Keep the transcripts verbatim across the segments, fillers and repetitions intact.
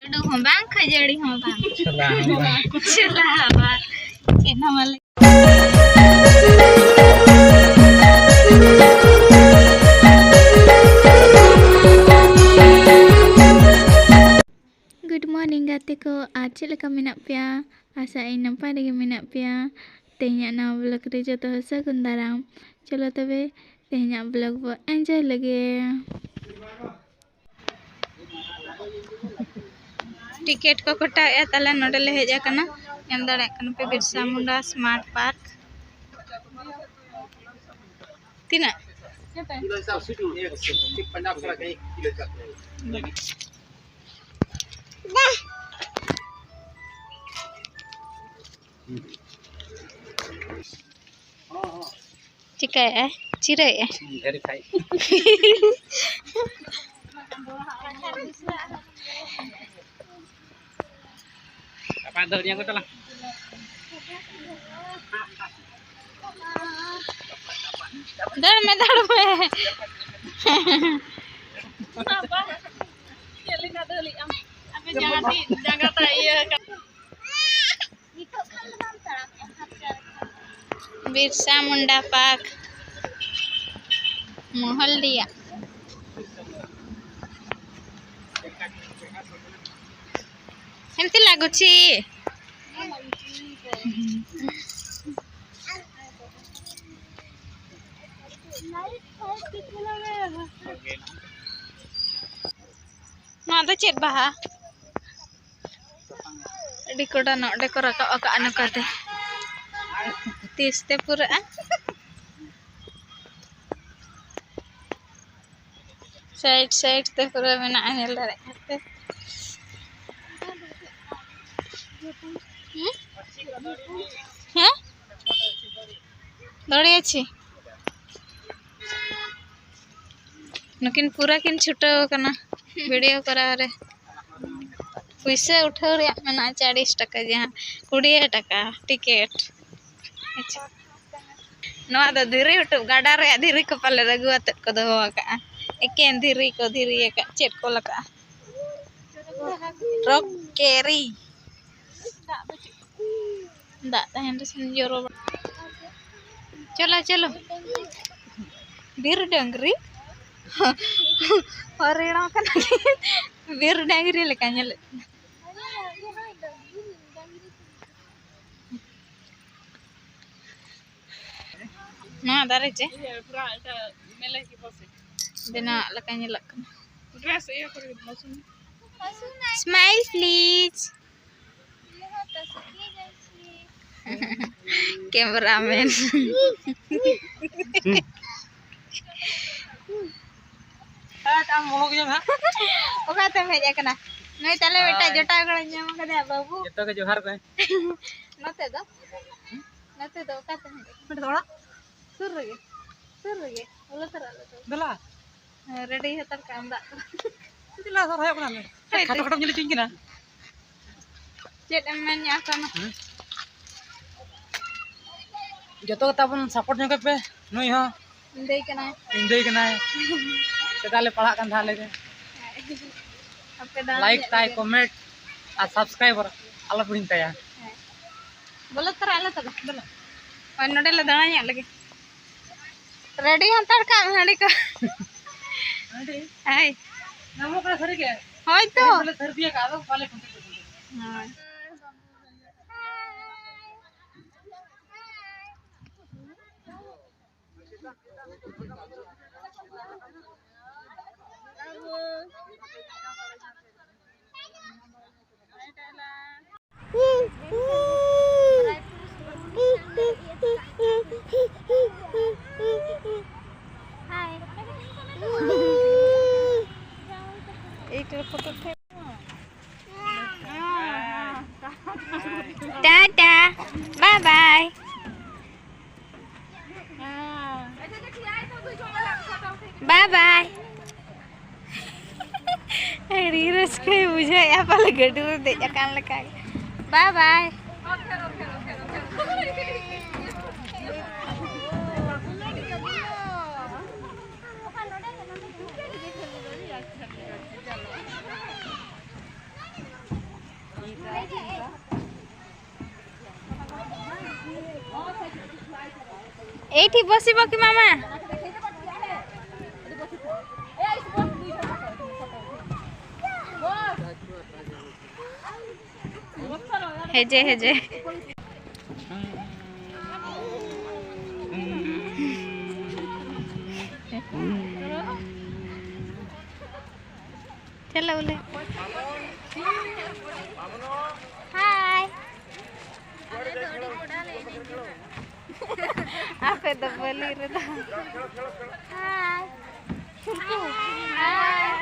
ᱞᱟᱹᱰᱩ ᱦᱚᱸ ᱵᱟᱝ, ᱠᱷᱟᱹᱡᱟᱹᱲᱤ ᱦᱚᱸ ᱵᱟᱝ᱾ ᱪᱷᱳᱞᱟ ᱦᱚᱸ ᱵᱟᱝ᱾ ᱪᱷᱳᱞᱟ ᱦᱚᱸ ᱵᱟᱝ᱾ ᱪᱮᱫ ᱦᱚᱸ ᱵᱟᱞᱮ᱾ Good morning ᱜᱟᱛᱮ ᱠᱚ, ᱟᱨ ᱪᱮᱫ ᱞᱮᱠᱟ ᱢᱮᱱᱟᱜ ᱯᱮᱭᱟ? ᱟᱥᱟᱭᱟᱹᱧ ᱱᱟᱯᱟᱭ ᱨᱮᱜᱮ ᱢᱮᱱᱟᱜ ᱯᱮᱭᱟ᱾ ᱛᱮᱦᱮᱧᱟᱜ ᱱᱟᱣᱟ vlog ᱨᱮ ᱡᱚᱛᱚ ᱦᱚᱲ ᱥᱟᱹᱜᱩᱱ ᱫᱟᱨᱟᱢ᱾ ᱪᱚᱞᱚ ᱛᱚᱵᱮ ᱛᱮᱦᱮᱧᱟᱜ vlog ᱵᱚ enjoy ᱞᱮᱜᱮ᱾ ᱴᱤᱠᱤᱴ ᱠᱚ ᱠᱟᱴᱟᱣᱮᱫᱼᱟ, ᱛᱟᱦᱞᱮ ᱱᱚᱰᱮ ᱞᱮ ᱦᱮᱡ ᱟᱠᱟᱱᱟ᱾ ᱧᱮᱞ ᱫᱟᱲᱮᱭᱟᱜ ᱠᱟᱱᱟ ᱯᱮ ᱵᱤᱨᱥᱟ ᱢᱩᱱᱰᱟ smart park᱾ ᱛᱤᱱᱟᱹᱜ? ᱪᱤᱠᱟᱹᱭᱮᱫᱼᱟᱭ? ᱪᱤᱨᱟᱹᱭᱮᱫᱼᱟᱭ? Verify. ᱫᱟᱹᱲ ᱢᱮ, ᱫᱟᱹᱲ ᱢᱮ᱾ ᱪᱮᱫ ᱞᱮᱠᱟ ᱫᱟᱹᱲ ᱮᱫ ᱟᱢ? ᱟᱯᱮ ᱡᱟᱸᱜᱟ ᱛᱤ, ᱡᱟᱸᱜᱟ ᱛᱟᱭ ᱤᱭᱟᱹ ᱟᱠᱟᱱ᱾ ᱵᱤᱨᱥᱟ ᱢᱩᱱᱰᱟ park, ᱢᱚᱦᱚᱞᱰᱤᱦᱟ᱾ ଏମିତି ଲାଗୁଛି। ᱱᱚᱣᱟ ᱫᱚ ᱪᱮᱫ ᱵᱟᱦᱟ? ᱟᱹᱰᱤ ᱠᱚᱰᱟ ᱱᱚᱰᱮ ᱠᱚ ᱨᱟᱠᱟᱵ ᱟᱠᱟᱫᱼᱟ ᱱᱚᱝᱠᱟᱛᱮ᱾ ᱛᱤᱥ ᱛᱮ ᱯᱩᱨᱟᱹᱜᱼᱟ? Side side ᱛᱮ ᱯᱩᱨᱟᱹ ᱢᱮᱱᱟᱜᱼᱟ, ᱧᱮᱞ ᱫᱟᱲᱮᱭᱟᱜ ᱠᱟᱱᱟ ᱯᱮ᱾ ᱦᱮᱸ? ᱦᱮᱸ? ᱫᱚᱲᱮ ᱟᱪᱷᱤ? ᱱᱩᱠᱤᱱ ᱯᱩᱨᱟᱹ ᱠᱤᱱ ᱪᱷᱩᱴᱟᱹᱣ ᱟᱠᱟᱱᱟ video ᱠᱚᱨᱟᱣ ᱨᱮ᱾ ᱯᱩᱭᱥᱟᱹ ᱩᱴᱷᱟᱹᱣ ᱨᱮᱭᱟᱜ ᱢᱮᱱᱟᱜᱼᱟ ᱪᱟᱲᱤᱥ ᱴᱟᱠᱟ, ᱡᱟᱦᱟᱸ ᱠᱩᱲᱤ ᱴᱟᱠᱟ ᱴᱤᱠᱤᱴ᱾ ᱟᱪᱪᱷᱟ᱾ ᱱᱚᱣᱟ ᱫᱚ ᱫᱷᱤᱨᱤ ᱦᱩᱴᱩᱵ, ᱜᱟᱰᱟ ᱨᱮᱭᱟᱜ ᱫᱷᱤᱨᱤ ᱠᱚ ᱯᱟᱞᱮ ᱟᱹᱜᱩ ᱟᱛᱮᱫ ᱠᱚ ᱫᱚᱦᱚ ᱟᱠᱟᱫᱼᱟ᱾ ᱮᱠᱮᱱ ᱫᱷᱤᱨᱤ ᱠᱚ ᱫᱷᱤᱨᱤ ᱟᱠᱟᱫ, ᱪᱮᱫ ᱠᱚ ᱞᱟᱜᱟᱜᱼᱟ? ᱨᱚᱠᱮᱨᱤ᱾ ᱫᱟᱜ ᱛᱟᱦᱮᱱ ᱨᱮ ᱥᱮᱱ ᱡᱚᱨᱚ ᱵᱟᱲᱟ᱾ ᱪᱚᱞᱚ, ᱪᱚᱞᱚ᱾ ᱵᱤᱨ ᱰᱟᱝᱨᱤ᱾ ᱦᱚᱨᱮᱲᱚ ᱠᱟᱱᱟ᱾ ᱵᱤᱨ ᱰᱟᱝᱨᱤ ᱞᱮᱠᱟ ᱧᱮᱞᱚᱜ ᱠᱟᱱᱟ᱾ ᱱᱚᱣᱟ ᱫᱟᱨᱮ ᱪᱮ? ᱵᱮᱱᱟᱣᱟᱜ ᱞᱮᱠᱟ ᱧᱮᱞᱚᱜ ᱠᱟᱱᱟ᱾ Smile, please. Cameraman. ᱚᱠᱟᱛᱮᱢ ᱦᱮᱡ ᱟᱠᱟᱱᱟ? ᱱᱩᱭ ᱛᱟᱞᱮ ᱢᱤᱫᱴᱟᱝ ᱦᱳᱭ᱾ ᱡᱚᱴᱟᱣ ᱠᱚᱲᱟᱧ ᱧᱟᱢ ᱟᱠᱟᱫᱮᱭᱟ, ᱵᱟᱹᱵᱩ᱾ ᱡᱚᱛᱚ ᱜᱮ ᱡᱚᱦᱟᱨ ᱜᱮ᱾ ᱱᱚᱛᱮ ᱫᱚ? ᱱᱚᱛᱮ ᱫᱚ ᱚᱠᱟᱛᱮᱢ ᱦᱮᱡ ᱟᱠᱟᱱᱟ? ᱱᱚᱰᱮ ᱫᱚ ᱚᱲᱟᱜ᱾ ᱥᱩᱨ ᱨᱮᱜᱮ? ᱥᱩᱨ ᱨᱮᱜᱮ? ᱩᱞᱟᱹ ᱛᱚᱨᱟ ᱟᱞᱮ ᱫᱚ᱾ ᱫᱮᱞᱟ᱾ ᱦᱮᱸ, ready ᱦᱟᱛᱟᱲ ᱠᱟᱜ ᱟᱢ ᱫᱟᱜ ᱠᱚ᱾ ᱪᱮᱫ ᱞᱮᱠᱟ ᱥᱚᱨᱦᱟᱭᱚᱜ ᱠᱟᱱᱟ ᱞᱮ? ᱦᱳᱭ ᱠᱷᱟᱴᱚ ᱛᱚ᱾ ᱠᱷᱟᱴᱚᱢ ᱧᱮᱞ ᱦᱚᱪᱚᱧ ᱠᱟᱱᱟ᱾ ᱪᱮᱫ ᱮᱢ ᱢᱮᱱᱮᱜᱼᱟ ᱠᱟᱱᱟ? ᱦᱮᱸ? ᱡᱚᱛᱚ ᱜᱮ ᱛᱟᱵᱚᱱ support ᱧᱚᱜ ᱯᱮ᱾ ᱱᱩᱭ ᱦᱚᱸ ᱤᱧ ᱫᱟᱹᱭ ᱠᱟᱱᱟᱭ᱾ ᱤᱧ ᱫᱟᱹᱭ ᱠᱟᱱᱟᱭ᱾ ᱥᱮᱫᱟᱭ ᱞᱮ ᱯᱟᱲᱦᱟᱜ ᱠᱟᱱ ᱛᱟᱦᱮᱸᱫ ᱟᱞᱮ ᱜᱮ᱾ ᱦᱮᱸ᱾ ᱟᱯᱮ ᱫᱟᱬᱟᱱ like, ᱦᱮᱡ ᱛᱟᱭ, ᱞᱟᱹᱜᱤᱫ᱾ Comment ᱟᱨ subscriber ᱟᱞᱚ ᱯᱮ ᱦᱤᱲᱤᱧ ᱛᱟᱭᱟ᱾ ᱦᱮᱸ᱾ ᱵᱚᱞᱚ ᱛᱚᱨᱟᱜ ᱟᱞᱮ ᱛᱚᱵᱮ᱾ ᱫᱮᱞᱟ᱾ ᱦᱳᱭ, ᱱᱚᱰᱮ ᱞᱮ ᱫᱟᱬᱟ ᱧᱚᱜ ᱞᱮᱜᱮ᱾ Ready ᱦᱟᱛᱟᱲ ᱠᱟᱜ ᱢᱮ ᱦᱟᱺᱰᱤ ᱠᱚ᱾ ᱦᱟᱺᱰᱤ? ᱦᱳᱭ᱾ ᱧᱟᱢᱚᱜ ᱠᱟᱱᱟ ᱥᱟᱹᱨᱤ ᱜᱮ? ᱦᱳᱭ ᱛᱚ᱾ ᱛᱮᱦᱮᱧ ᱫᱚᱞᱮ ᱥᱟᱹᱨᱫᱤ ᱟᱠᱟᱫ, ᱟᱫᱚ ᱵᱟᱞᱮ ᱠᱷᱩᱱᱴᱟᱹᱣ ᱠᱚᱣᱟ᱾ ᱦᱳᱭ᱾ এইটার photo. Tata, bye bye. Bye bye. ᱟᱹᱰᱤ ᱨᱟᱹᱥᱠᱟᱹᱭ ᱵᱩᱡᱷᱟᱹᱣᱮᱫᱼᱟ ᱯᱟᱞᱮ ᱜᱟᱹᱰᱤ ᱨᱮ ᱫᱮᱡ ᱟᱠᱟᱱ ᱞᱮᱠᱟ᱾ ᱵᱟᱭ ᱵᱟᱭ᱾ ଏଇଠି ବସିବ କି ମାମା? ହେଜେ, ହେଜେ। ᱪᱟᱞᱟᱜ ᱵᱚᱞᱮ᱾ ᱦᱟᱭ᱾ ᱟᱯᱮ ᱫᱚ ᱵᱟᱹᱞᱤ ᱨᱮᱫᱚ᱾ ᱦᱟᱭ᱾ ᱦᱟᱭ᱾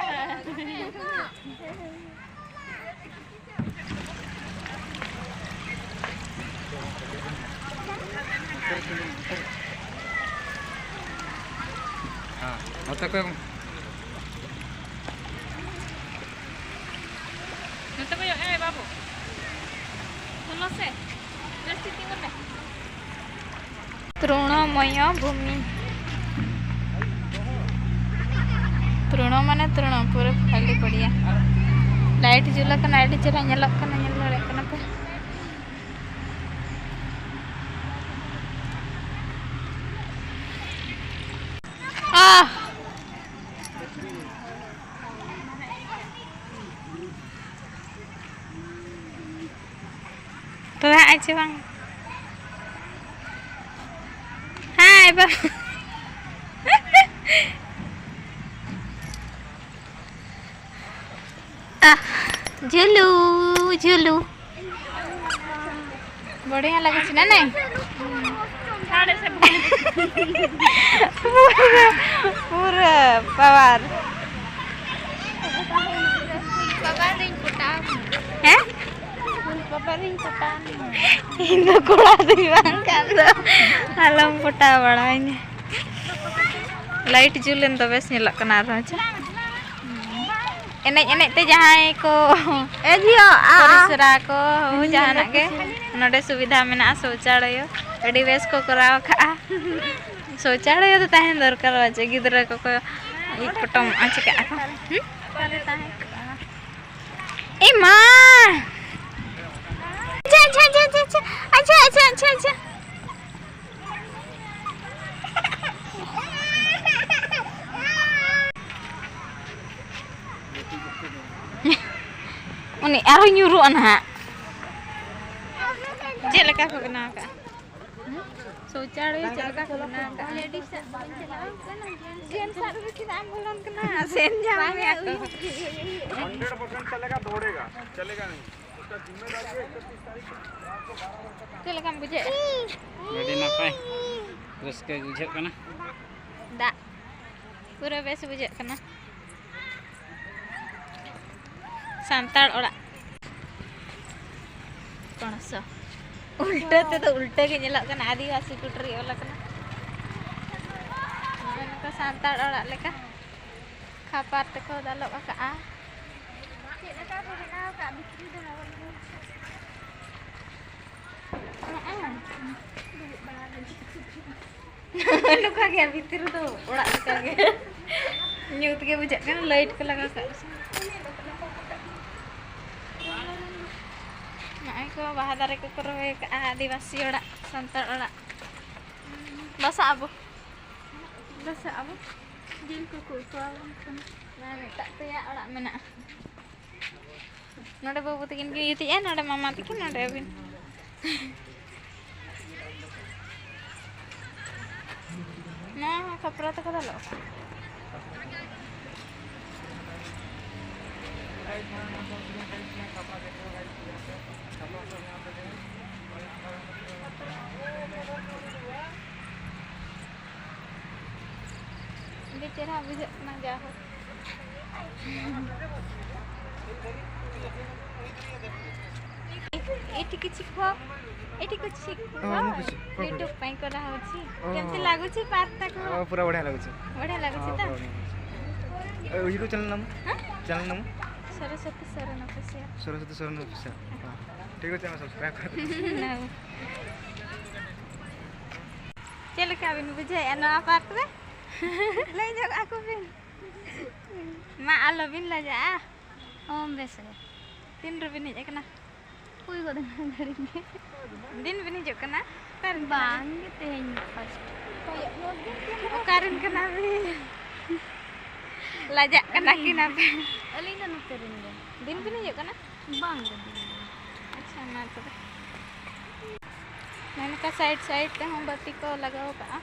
ᱦᱮᱸ, ᱱᱚᱛᱮ ᱠᱷᱚᱱ᱾ ᱱᱚᱛᱮ ᱠᱚᱭᱚᱜ ᱮ ᱵᱟᱹᱵᱩ᱾ ᱪᱚᱞᱚ ᱥᱮ, ᱵᱮᱥ ᱴᱷᱤᱠ ᱛᱤᱸᱜᱩᱱ ᱢᱮ᱾ ᱛᱨᱳᱬᱚᱢᱚᱭᱚ ᱵᱷᱩᱢᱤ᱾ ᱛᱨᱳᱬᱚ ᱢᱟᱱᱮ ᱛᱨᱳᱬᱚ, ᱯᱩᱨᱟᱹ ᱠᱷᱟᱹᱞᱤ ᱯᱚᱲᱤᱭᱟ᱾ ᱞᱟᱭᱤᱴ ᱡᱩᱞ ᱟᱠᱟᱱᱟ, ᱟᱹᱰᱤ ᱪᱮᱦᱨᱟ ᱧᱮᱞᱚᱜ ᱠᱟᱱᱟ, ᱧᱮᱞ ᱫᱟᱲᱮᱭᱟᱜ ᱠᱟᱱᱟ ᱯᱮ᱾ ᱟᱦ! ᱛᱚᱵᱮ ᱦᱟᱸᱜ ᱪᱮ ᱵᱟᱝ? ᱦᱟᱭ ᱵᱟᱹᱵᱩ᱾ ᱟᱦ, ᱡᱷᱩᱞᱩ, ᱡᱷᱩᱞᱩ᱾ बढ़िया लगे छै, ना, नहीं? पूरा, पूरा power। ᱦᱮᱸ? ᱤᱧ ᱫᱚ ᱠᱚᱲᱟ ᱫᱚᱧ ᱵᱟᱝ ᱠᱟᱱ ᱫᱚ᱾ ᱟᱞᱚᱢ ᱯᱚᱴᱟᱣ ᱵᱟᱲᱟᱧᱟ᱾ ᱞᱟᱭᱤᱴ ᱡᱩᱞ ᱮᱱ ᱫᱚ ᱵᱮᱥ ᱧᱮᱞᱚᱜ ᱠᱟᱱᱟ ᱟᱨᱦᱚᱸ, ᱪᱮ? ᱮᱱᱮᱡ ᱮᱱᱮᱡ ᱛᱮ ᱡᱟᱦᱟᱸᱭ ᱠᱚ ᱮ ᱡᱤᱭᱚ, ᱟ, ᱟ᱾ ᱯᱚᱨᱤᱥᱨᱟ ᱠᱚ, ᱦᱳᱭ, ᱡᱟᱦᱟᱱᱟᱜ ᱜᱮ ᱱᱚᱰᱮ ᱥᱩᱵᱤᱫᱷᱟ ᱢᱮᱱᱟᱜᱼᱟ, ᱥᱳᱪᱟᱞᱚᱭᱚ᱾ ᱟᱹᱰᱤ ᱵᱮᱥ ᱠᱚ ᱠᱚᱨᱟᱣ ᱠᱟᱜᱼᱟ᱾ ᱥᱳᱪᱟᱞᱚᱭᱚ ᱫᱚ ᱛᱟᱦᱮᱱ ᱫᱚᱨᱠᱟᱨᱚᱜᱼᱟ, ᱪᱮ? ᱜᱤᱫᱽᱨᱟᱹ ᱠᱚᱠᱚ ᱤᱡ ᱯᱚᱴᱚᱢᱚᱜᱼᱟ, ᱪᱤᱠᱟᱹᱜᱼᱟ ᱠᱚ? ᱦᱩᱸ? ᱮ ᱢᱟ! ᱟᱪᱪᱷᱟ, ᱟᱪᱪᱷᱟ, ᱟᱪᱪᱷᱟ, ᱟᱪᱪᱷᱟ, ᱟᱪᱪᱷᱟ᱾ ᱟᱨᱦᱚᱸ ᱧᱩᱨᱩᱜᱼᱟ ᱱᱟᱦᱟᱜ᱾ ᱪᱮᱫ ᱞᱮᱠᱟ ᱠᱚ ᱵᱮᱱᱟᱣ ᱠᱟᱜᱼᱟ? ᱥᱳᱪᱟᱲᱚᱭ ᱪᱮᱫ ᱞᱮᱠᱟ ᱠᱚ ᱵᱮᱱᱟᱣ ᱠᱟᱜᱼᱟ? ᱡᱮᱱ ᱥᱟᱵ ᱨᱮ ᱪᱮᱫᱟᱜ ᱮᱢ ᱵᱚᱞᱚᱱ ᱠᱟᱱᱟ? ᱥᱮᱱ ᱡᱟᱣ ᱢᱮᱭᱟ ᱠᱚ᱾ हंड्रेड परसेंट चलेगा, दौड़ेगा, चलेगा नहीं। ᱪᱮᱫ ᱞᱮᱠᱟᱢ ᱵᱩᱡᱷᱟᱹᱣᱮᱫᱼᱟ? ᱟᱹᱰᱤ ᱱᱟᱯᱟᱭ, ᱨᱟᱹᱥᱠᱟᱹ ᱵᱩᱡᱷᱟᱹᱜ ᱠᱟᱱᱟ᱾ ᱫᱟᱜ ᱯᱩᱨᱟᱹ ᱵᱮᱥ ᱵᱩᱡᱷᱟᱹᱜ ᱠᱟᱱᱟ᱾ ᱥᱟᱱᱛᱟᱲ ᱚᱲᱟᱜ ᱠᱚᱬᱥᱚ᱾ ᱩᱞᱴᱟᱹ ᱛᱮᱫᱚ ᱩᱞᱴᱟᱹ ᱜᱮ ᱧᱮᱞᱚᱜ ᱠᱟᱱᱟ, ᱟᱹᱫᱤᱵᱟᱹᱥᱤ ᱠᱩᱴᱨᱤ ᱚᱞ ᱟᱠᱟᱱᱟ᱾ ᱱᱚᱜᱼᱚᱭ ᱱᱚᱝᱠᱟ ᱥᱟᱱᱛᱟᱲ ᱚᱲᱟᱜ ᱞᱮᱠᱟ ᱠᱷᱟᱯᱟᱨ ᱛᱮᱠᱚ ᱫᱟᱞᱚᱵ ᱟᱠᱟᱜᱼᱟ᱾ ᱪᱮᱫ ᱞᱮᱠᱟ ᱠᱚ ᱵᱮᱱᱟᱣ ᱟᱠᱟᱫ ᱵᱷᱤᱛᱨᱤ ᱫᱚ ᱵᱟᱵᱚᱱ ᱧᱮᱞ ᱦᱚᱸᱜᱼᱚ᱾ ᱱᱚᱝᱠᱟ ᱜᱮ ᱵᱷᱤᱛᱤᱨ ᱨᱮᱫᱚ ᱚᱲᱟᱜ ᱞᱮᱠᱟ ᱜᱮ᱾ ᱧᱩᱛ ᱜᱮ ᱵᱩᱡᱷᱟᱹᱜ ᱠᱟᱱᱟ, ᱞᱟᱭᱤᱴ ᱠᱚ ᱞᱟᱜᱟᱣ ᱠᱟᱜ ᱥᱮ᱾ ᱱᱚᱜᱼᱚᱭ ᱠᱚ ᱵᱟᱦᱟ ᱫᱟᱨᱮ ᱠᱚᱠᱚ ᱨᱚᱦᱚᱭ ᱠᱟᱜᱼᱟ, ᱟᱹᱫᱤᱵᱟᱹᱥᱤ ᱚᱲᱟᱜ, ᱥᱟᱱᱛᱟᱲ ᱚᱲᱟᱜ᱾ ᱵᱟᱥᱟᱜ ᱟᱵᱚ, ᱵᱟᱥᱟᱜ ᱟᱵᱚ᱾ ᱡᱤᱞ ᱠᱚᱠᱚ ᱩᱛᱩ ᱟᱵᱚᱱ ᱠᱟᱱᱟ᱾ ᱱᱚᱣᱟ ᱢᱤᱫᱴᱟᱜ ᱛᱮᱭᱟᱜ ᱚᱲᱟᱜ ᱢᱮᱱᱟᱜᱼᱟ᱾ ᱱᱚᱰᱮ ᱵᱟᱹᱵᱩ ᱛᱟᱹᱠᱤᱱ ᱠᱤᱱ ᱜᱤᱛᱤᱡᱼᱟ, ᱱᱚᱰᱮ ᱢᱟᱢᱟ ᱛᱟᱹᱠᱤᱱ, ᱱᱚᱰᱮ ᱟᱹᱵᱤᱱ᱾ ᱱᱚᱣᱟ ᱦᱚᱸ ᱠᱷᱟᱯᱨᱟ ᱛᱮᱠᱚ ᱫᱟᱞᱚᱵ ᱟᱠᱟᱫ᱾ ᱟᱹᱰᱤ ᱪᱮᱦᱨᱟ ᱵᱩᱡᱷᱟᱹᱜ ᱠᱟᱱᱟ, ᱡᱟ ᱦᱳᱠ᱾ ଏଠି କିଛି କୁହ, ଏଠି କିଛି କୁହ। ହଁ, ମୁଁ କିଛି, କୁହ, କୁହ। YouTube ପାଇଁ କରାହଉଛି। ଓହୋ। କେମିତି ଲାଗୁଛି ପାର୍କଟା କୁହ? ଅ, ପୁରା ବଢ଼ିଆ ଲାଗୁଛି। ବଢ଼ିଆ ଲାଗୁଛି ହଁ, ତ? ପୁରା ବଢ଼ିଆ ଲାଗୁଛି। ଏ, YouTube ଚ୍ୟାନେଲ ନାମ? ହଁ? ଚ୍ୟାନେଲ ନାମ? ସରସ୍ୱତୀ ଶରଣ ଅଫିସିଆଲ। ସରସ୍ୱତୀ ଶରଣ ଅଫିସିଆଲ। ହଁ। ଠିକ୍ ଅଛି, ଆମେ ସବସ୍କ୍ରାଇବ୍ କରିଦେବୁ। ହଉ। ᱪᱮᱫ ᱞᱮᱠᱟ ᱵᱤᱱ ᱵᱩᱡᱷᱟᱹᱣᱮᱫᱼᱟ ᱱᱚᱣᱟ ᱯᱟᱨᱠ ᱨᱮ? ᱞᱟᱹᱭ ᱧᱚᱜ ᱟᱠᱚ ᱵᱤᱱ᱾ ᱢᱟ, ᱟᱞᱚᱵᱤᱱ ᱞᱟᱡᱟᱜᱼᱟ᱾ ᱚ, ᱵᱮᱥ ᱜᱮ᱾ ᱛᱤᱱ ᱨᱮᱵᱤᱱ ᱦᱮᱡ ᱟᱠᱟᱱᱟ? ᱦᱩᱭ ᱜᱚᱫ ᱮᱱᱟ ᱜᱷᱟᱹᱲᱤᱡ ᱜᱮ᱾ ᱫᱤᱱ ᱵᱤᱱ ᱦᱤᱡᱩᱜ ᱠᱟᱱᱟ? ᱚᱠᱟᱨᱮᱱ ᱠᱟᱱᱟ ᱵᱤᱱ? ᱵᱟᱝ ᱜᱮ, ᱛᱮᱦᱮᱧ ᱯᱷᱟᱥᱴ᱾ ᱚᱠᱟᱨᱮᱱ ᱠᱟᱱᱟ ᱵᱤᱱ? ᱞᱟᱡᱟᱜ ᱠᱟᱱᱟ ᱠᱤᱱ ᱟᱯᱮ? ᱟᱹᱞᱤᱧ ᱫᱚ ᱱᱚᱛᱮ ᱨᱮᱱ ᱜᱮ᱾ ᱫᱤᱱ ᱵᱤᱱ ᱦᱤᱡᱩᱜ ᱠᱟᱱᱟ? ᱵᱟᱝ ᱜᱮ, ᱫᱤᱱ ᱜᱮ᱾ ᱟᱪᱪᱷᱟ, ᱢᱟ ᱛᱚᱵᱮ᱾ ᱱᱚᱜᱼᱚ ᱱᱚᱝᱠᱟ side side ᱛᱮᱦᱚᱸ ᱵᱟᱹᱛᱤ ᱠᱚ ᱞᱟᱜᱟᱣ ᱠᱟᱜᱼᱟ᱾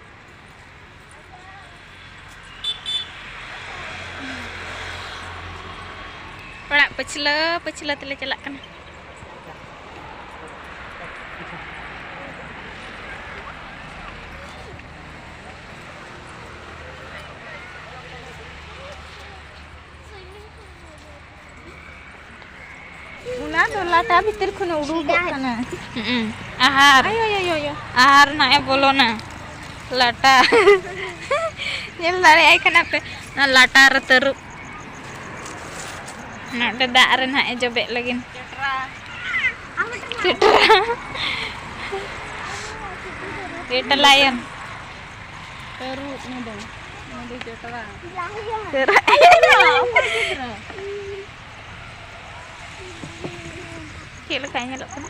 ᱚᱲᱟᱜ ᱯᱟᱹᱪᱷᱞᱟᱹ ᱯᱟᱹᱪᱷᱞᱟᱹ ᱛᱮᱞᱮ ᱪᱟᱞᱟᱜ ᱠᱟᱱᱟ᱾ ᱚᱱᱟ ᱫᱚ ᱞᱟᱴᱟ ᱵᱷᱤᱛᱤᱨ ᱠᱷᱚᱱ ᱩᱰᱩᱠᱚᱜ ᱠᱟᱱᱟ᱾ ᱦᱩᱸ᱾ ᱟᱦᱟᱨ᱾ ᱟᱭᱳ, ᱟᱭᱳ, ᱟᱭᱳ, ᱟᱭᱳ᱾ ᱟᱦᱟᱨ ᱱᱟᱜ ᱮ ᱵᱚᱞᱚᱱᱟ᱾ ᱞᱟᱴᱟ᱾ ᱧᱮᱞ ᱫᱟᱲᱮᱭᱟᱭ ᱠᱟᱱᱟ ᱯᱮ? ᱚᱱᱟ ᱞᱟᱴᱟ ᱨᱮ ᱛᱟᱹᱨᱩᱵ᱾ ᱱᱚᱰᱮ ᱫᱟᱜ ᱨᱮ ᱱᱟᱜ ᱮ ᱡᱚᱵᱮᱜ ᱞᱟᱹᱜᱤᱫ᱾ ᱪᱮᱴᱨᱟ᱾ ᱪᱮᱴᱨᱟ ᱞᱟᱭᱚᱱ᱾ ᱛᱟᱹᱨᱩᱵ ᱱᱚᱰᱮ᱾ ᱱᱚᱰᱮ ᱪᱮᱴᱨᱟ᱾ ᱛᱟᱹᱨᱩᱵ᱾ ᱪᱮᱫ ᱞᱮᱠᱟᱭ ᱧᱮᱞᱚᱜ ᱠᱟᱱᱟ?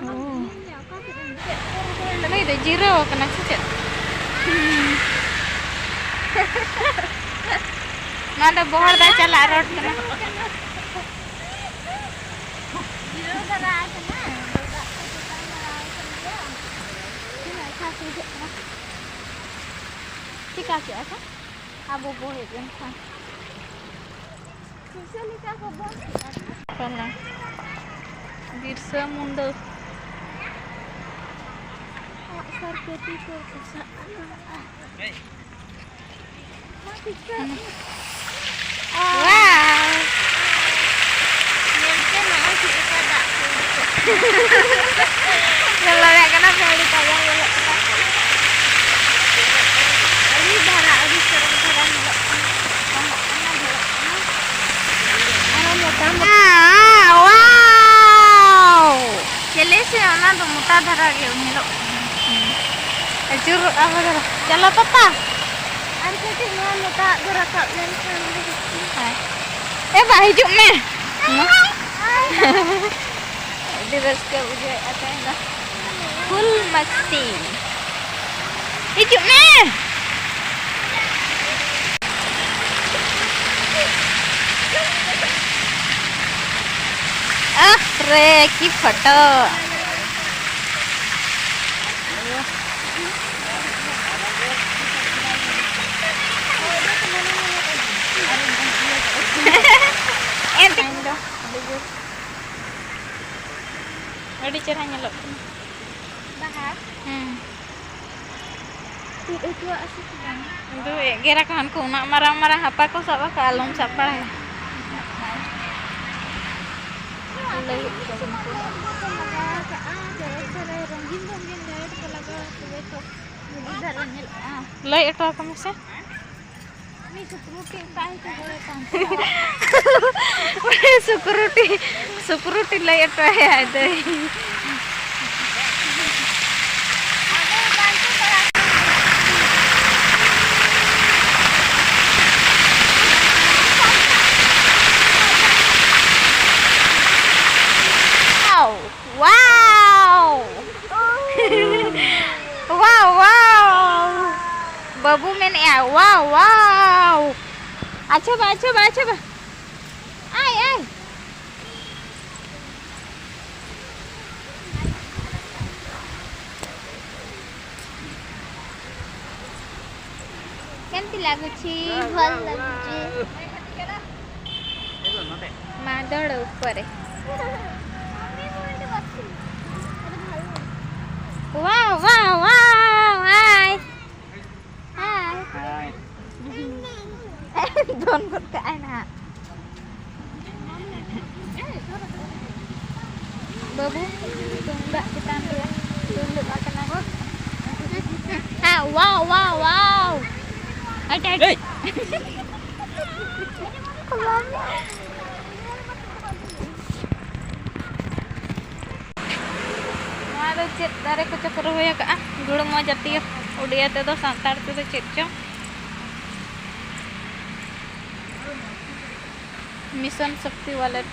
ᱚ᱾ ᱱᱩᱭ ᱫᱚ ᱡᱤᱨᱟᱹᱣ ᱟᱠᱟᱱᱟ ᱥᱮ ᱪᱮᱫ? ᱱᱚᱣᱟ ᱫᱚ ᱵᱚᱦᱚᱲᱫᱟ ᱪᱟᱞᱟᱜ road ᱠᱟᱱᱟ᱾ ᱡᱤᱨᱟᱹᱣ ᱫᱷᱟᱨᱟ ᱟᱠᱟᱱᱟ᱾ ᱛᱤᱱᱟᱹᱜ ᱪᱷᱟᱸᱴ ᱵᱩᱡᱷᱟᱹᱜ ᱠᱟᱱᱟ᱾ ᱪᱤᱠᱟ ᱠᱮᱜᱼᱟ ᱠᱚ? ᱟᱵᱚ ᱵᱚ ᱦᱮᱡ ᱞᱮᱱᱠᱷᱟᱱ᱾ ᱥᱩᱥᱟᱹᱨᱤᱠᱟ ᱠᱚ ᱵᱚᱱ ᱠᱟᱱᱟ᱾ ᱵᱤᱨᱥᱟᱹ ᱢᱩᱱᱰᱟᱹ᱾ ᱟᱜ ᱥᱟᱨ ᱠᱟᱹᱯᱤ ᱠᱚ ᱥᱟᱵ ᱟᱠᱟᱫᱼᱟ᱾ ᱧᱮᱞ ᱯᱮ ᱱᱚᱜᱼᱚᱭ ᱪᱮᱫ ᱞᱮᱠᱟ ᱫᱟᱜ ᱠᱚ ᱩᱰᱩᱠᱚᱜ ᱠᱟᱱᱟ᱾ ᱧᱮᱞ ᱫᱟᱲᱮᱭᱟᱜ ᱠᱟᱱᱟ ᱯᱮ, ᱟᱹᱰᱤ ᱛᱟᱡᱟ ᱧᱮᱞᱚᱜ ᱠᱟᱱᱟ᱾ ᱟᱹᱰᱤ ᱫᱷᱟᱨᱟ, ᱟᱹᱰᱤ ᱪᱚᱨᱚᱠ ᱫᱷᱟᱨᱟ ᱧᱮᱞᱚᱜ ᱠᱟᱱᱟ᱾ ᱵᱟᱦᱟᱜ ᱠᱟᱱᱟ, ᱡᱚᱜ ᱠᱟᱱᱟ᱾ ᱟᱨᱚ ᱢᱚᱴᱟ ᱢᱚᱴᱟ᱾ ᱪᱮᱞᱮ ᱥᱮ ᱚᱱᱟ ᱫᱚ ᱢᱚᱴᱟ ᱫᱷᱟᱨᱟ ᱜᱮ ᱧᱮᱞᱚᱜ ᱠᱟᱱᱟ᱾ ᱟᱹᱪᱩᱨᱚᱜᱼᱟ ᱵᱚᱫᱚᱞ᱾ ᱪᱚᱞᱚ ᱯᱟᱯᱟ᱾ ᱟᱨ ᱠᱟᱹᱴᱤᱡ ᱱᱚᱣᱟ ᱢᱚᱴᱟ ᱟᱜ ᱫᱚ ᱨᱟᱠᱟᱵ ᱞᱮᱱᱠᱷᱟᱱ᱾ ᱦᱮᱸ᱾ ᱮ ᱵᱟ, ᱦᱤᱡᱩᱜ ᱢᱮ᱾ ᱟᱹᱰᱤ ᱨᱟᱹᱥᱠᱟᱹ ᱵᱩᱡᱷᱟᱹᱣᱮᱫᱼᱟ ᱛᱮᱦᱮᱧ ᱫᱚ᱾ ᱯᱷᱩᱞ ᱢᱟᱥᱛᱤ᱾ ᱦᱤᱡᱩᱜ ᱢᱮ᱾ ᱨᱮ ᱠᱤ ᱯᱷᱳᱴᱳ᱾ ᱮᱱᱛᱮ ᱤᱧ ᱫᱚ ᱟᱹᱰᱤ ᱡᱳᱨ, ᱟᱹᱰᱤ ᱪᱮᱦᱨᱟ ᱧᱮᱞᱚᱜ ᱠᱟᱱᱟ᱾ ᱵᱟᱦᱟ? ᱦᱮᱸ᱾ ᱪᱮᱫ ᱦᱚᱪᱚᱣᱟᱜ ᱥᱮ ᱵᱟᱝ? ᱫᱩ ᱮᱜᱮᱨ ᱟᱠᱚ ᱦᱟᱱᱠᱩ, ᱩᱱᱟᱹᱜ ᱢᱟᱨᱟᱝ ᱢᱟᱨᱟᱝ ᱦᱟᱯᱟ ᱠᱚ ᱥᱟᱵ ᱟᱠᱟᱫ, ᱟᱞᱚᱢ ᱥᱟᱵ ᱵᱟᱲᱟᱭᱟ᱾ ᱞᱟᱹᱭ ᱦᱚᱪᱚ ᱠᱚ᱾ ᱞᱟᱜᱟᱣ ᱠᱟᱜᱼᱟ, ᱡᱚᱨᱚ ᱥᱟᱨᱟ ᱨᱚᱝᱜᱤᱱ ᱨᱚᱝᱜᱤᱱ light ᱠᱚ ᱞᱟᱜᱟᱣᱟ, ᱛᱚᱵᱮ ᱛᱚ ᱩᱱᱤ ᱫᱷᱟᱨᱟ ᱧᱮᱞᱚᱜᱼᱟ᱾ ᱞᱟᱹᱭ ᱦᱚᱴᱚ ᱟᱠᱚ ᱢᱮᱥᱮ᱾ ᱩᱱᱤ ᱥᱩᱠᱨᱩᱴᱤ ᱚᱠᱟ ᱦᱤᱥᱟᱹᱵ ᱦᱚᱲᱮ ᱯᱟᱱᱛᱮᱭᱟ? ᱩᱱᱤ ᱥᱩᱠᱨᱩᱴᱤ, ᱥᱩᱠᱨᱩᱴᱤ ᱞᱟᱹᱭ ᱦᱚᱴᱚ ᱟᱭᱟ ᱫᱟᱹᱭ᱾ Wow! Wow! Wow, wow! ᱵᱟᱹᱵᱩ ᱢᱮᱱᱮᱜᱼᱟ, wow, wow! ᱟᱪᱪᱷᱟ ᱵᱟ, ᱟᱪᱪᱷᱟ ᱵᱟ, ᱟᱪᱪᱷᱟ ᱵᱟ᱾ ᱟᱭ, ᱟᱭ᱾ କେମିତି ଲାଗୁଛି? ଭଲ ଲାଗୁଛି। ମାଦଳ ଉପରେ। Wow, wow, wow! ହାଏ। ହାଏ। ହାଏ। ᱫᱚᱱ ᱜᱚᱫ ᱠᱟᱜᱼᱟᱭ ᱱᱟᱦᱟᱜ᱾ ᱵᱟᱹᱵᱩ, ᱛᱩᱢᱫᱟᱜ ᱪᱮᱛᱟᱱ ᱨᱮ ᱫᱩᱲᱩᱵ ᱟᱠᱟᱱᱟ᱾ ᱦᱮᱸ, wow, wow, wow! ᱟᱪᱪᱷᱟ, ᱟᱪᱪᱷᱟ᱾ ᱮᱭ! ᱱᱚᱣᱟ ᱫᱚ ᱪᱮᱫ ᱫᱟᱨᱮ ᱠᱚᱪᱚ ᱠᱚ ᱨᱚᱦᱚᱭ ᱟᱠᱟᱫᱼᱟ? ᱜᱩᱲᱢᱚ ᱡᱟᱹᱛᱤᱭᱚ, ᱩᱰᱤᱭᱟ ᱛᱮᱫᱚ, ᱥᱟᱱᱛᱟᱲ ᱛᱮᱫᱚ ᱪᱮᱫ ᱪᱚ? ᱢᱤᱥᱚᱱ ᱥᱚᱠᱛᱤ wallet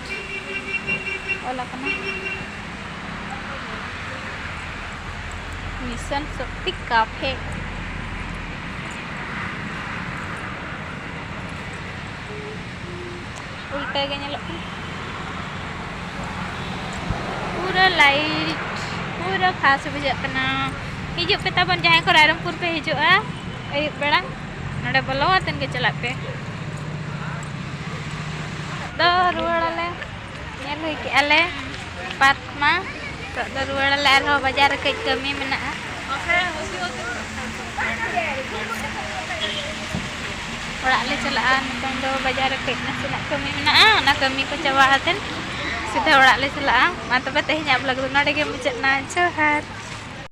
ᱚᱞ ᱟᱠᱟᱱᱟ᱾ ᱢᱤᱥᱚᱱ ᱥᱚᱠᱛᱤ cafe᱾ ᱩᱞᱴᱟᱹ ᱜᱮ ᱧᱮᱞᱚᱜ ᱠᱟᱱᱟ᱾ ᱯᱩᱨᱟᱹ ᱞᱟᱭᱤᱴ, ᱯᱩᱨᱟᱹ ᱯᱷᱟᱥ ᱵᱩᱡᱷᱟᱹᱜ ᱠᱟᱱᱟ᱾ ᱦᱤᱡᱩᱜ ᱯᱮ ᱛᱟᱵᱚᱱ, ᱡᱟᱦᱟᱸᱭ ᱠᱚ ᱨᱟᱭᱨᱚᱝᱯᱩᱨ ᱯᱮ ᱦᱤᱡᱩᱜᱼᱟ ᱟᱹᱭᱩᱵ ᱵᱮᱲᱟ, ᱱᱚᱰᱮ ᱵᱚᱞᱚ ᱠᱟᱛᱮᱱ ᱜᱮ ᱪᱟᱞᱟᱜ ᱯᱮ᱾ ᱫᱚ ᱨᱩᱣᱟᱹᱲᱟᱞᱮ, ᱧᱮᱞ ᱦᱩᱭ ᱠᱮᱜᱼᱟ ᱞᱮ ᱯᱟᱨᱠ ᱢᱟ᱾ ᱱᱤᱛᱚᱜ ᱫᱚ ᱨᱩᱣᱟᱹᱲᱟᱞᱮ, ᱟᱨᱦᱚᱸ ᱵᱟᱡᱟᱨ ᱨᱮ ᱠᱟᱹᱡ ᱠᱟᱹᱢᱤ ᱢᱮᱱᱟᱜᱼᱟ᱾ ᱚᱲᱟᱜ ᱞᱮ ᱪᱟᱞᱟᱜᱼᱟ᱾ ᱱᱤᱛᱚᱝ ᱫᱚ ᱵᱟᱡᱟᱨ ᱨᱮ ᱠᱟᱹᱡ ᱱᱟᱥᱮᱱᱟᱜ ᱠᱟᱹᱢᱤ ᱢᱮᱱᱟᱜᱼᱟ, ᱚᱱᱟ ᱠᱟᱹᱢᱤ ᱠᱚ ᱪᱟᱵᱟ ᱠᱟᱛᱮᱫ ᱥᱤᱫᱷᱟᱹ ᱚᱲᱟᱜ ᱞᱮ ᱪᱟᱞᱟᱜᱼᱟ᱾ ᱢᱟ ᱛᱚᱵᱮ, ᱛᱮᱦᱮᱧᱟᱜ ᱵᱞᱚᱜ ᱫᱚ ᱱᱚᱰᱮ ᱜᱮ ᱢᱩᱪᱟᱹᱫ ᱮᱱᱟ᱾ ᱡᱚᱦᱟᱨ᱾